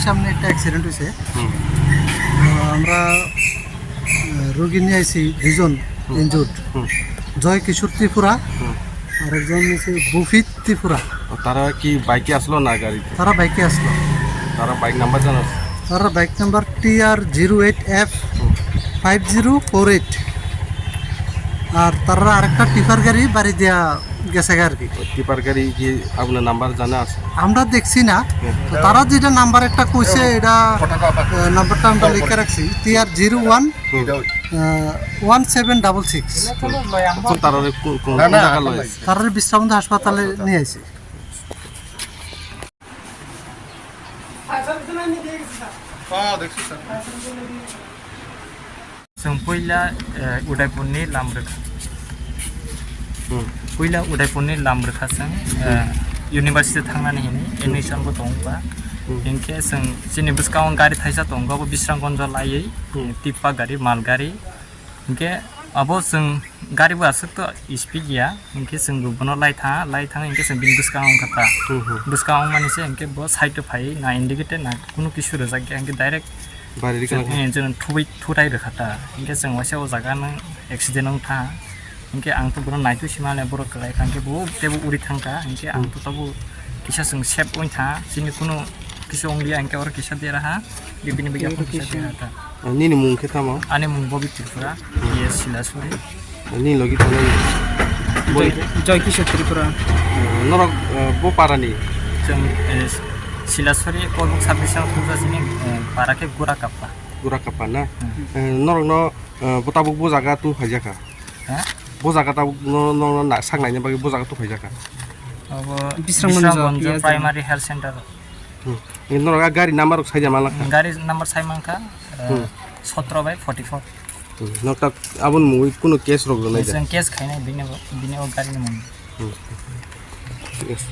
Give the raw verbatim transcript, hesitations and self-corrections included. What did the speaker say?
সামনে একটা অ্যাক্সিডেন্ট হয়েছে। হুম। তো আমরা, আহ, রোগী নিয়ে আইছি দুইজন হুম। ইনজুর্ড। হুম। জয় কিশোর ত্রিপুরা, হুম। আর একজন হচ্ছে বুফিত ত্রিপুরা। ও, তারা কি বাইকে আসলো না গাড়িতে? তারা বাইকে আসলো। তারা বাইক নাম্বার জানো? তারা bike number T R zero eight F five zero four eight. আর তারা আরেকটা টিপার গাড়ি বাড়ি দিয়া গেছে আর কি। ও, টিপার গাড়ি কি আপনার নাম্বার জানা আছে? আমরা দেখছি না। হুম। তো তারা যেটা নাম্বার একটা কইছে, এটা, আহ, নাম্বারটা আমরা লিখে রাখছি, টি আর জিরো ওয়ান, হুম। আহ, ওয়ান সেভেন ডাবল সিক্স। হুম। এখন তারা কোন, কোন, না, কোন না, জায়গা এখন লয়েছে? নাই। তারা বিশ্রামন্ত হাসপাতালে নিয়ে আসে। Chwng puila, eh, Udaipurni lam rwkha. Hmm. Puila Udaipurni lam rwkha chwng, eh, university thangnani hini admission bo tongba. Hmm. Hinkhe chwng chini bwskango gari thaisa tongo, abo Bisramganjo laiwi, hmm, tippa gari, mal gari. Hinkhe abo chwng gari bo aswk to speed ya, hinkhe chwng bo bono lai tha, lai thang hinkhe chwng bini bwskango wngkha ta. Hmm, hmm. Bwskango wngmani se hinkhe bo side o phai na indicator na kunu kisu rwjak ya, hinkhe direct Bari rikha chwng, eh, chwng thubai, thutai rwkha ta. Hinkhe chwng waisa o jaga no accident wng tha. Hinkhe ang to bono naitwi sima le borok kwlai kha, hinkhe bo teibo uri thang kha, hinkhe ang, hmm, to tobo kisa chwng safe wng tha, chini kunu kisa wng liya, hinkhe oro kisa dera ha, bini bagwi kisa dera ta. Ah, nini mung khe tamo? Ani mung Bobby Tripura, hmm, P S Silasuri. Ah, nini logi tongo? Joy, Joy Kishore Tripura. Ah, norok, ah, bo para ni? Chwng, eh, Silasuri Korbuk sub division thungsa chini, eh, para khe Gura Kappa. Gura Kappa na? Hmm. Eh, norok no, ah, bo tabuk bo jaga tu phaijak kha? Ha? Bo jaga tabuk no, no, no, na, sak naina bagwi bo jaga tu phaijak kha? Abo Bisramganj Bisramganj P S Primary Health Center. Hmm. Eh, norok a gari number rok saida manlak kha? Gari number sai mankha, eh, hmm, sotro by forty four. Hmm. Nok ta aboni mungwi kuno case rok rwnai da? Chwng case khainai bini, bini o gari ni mung. Hmm. Yes.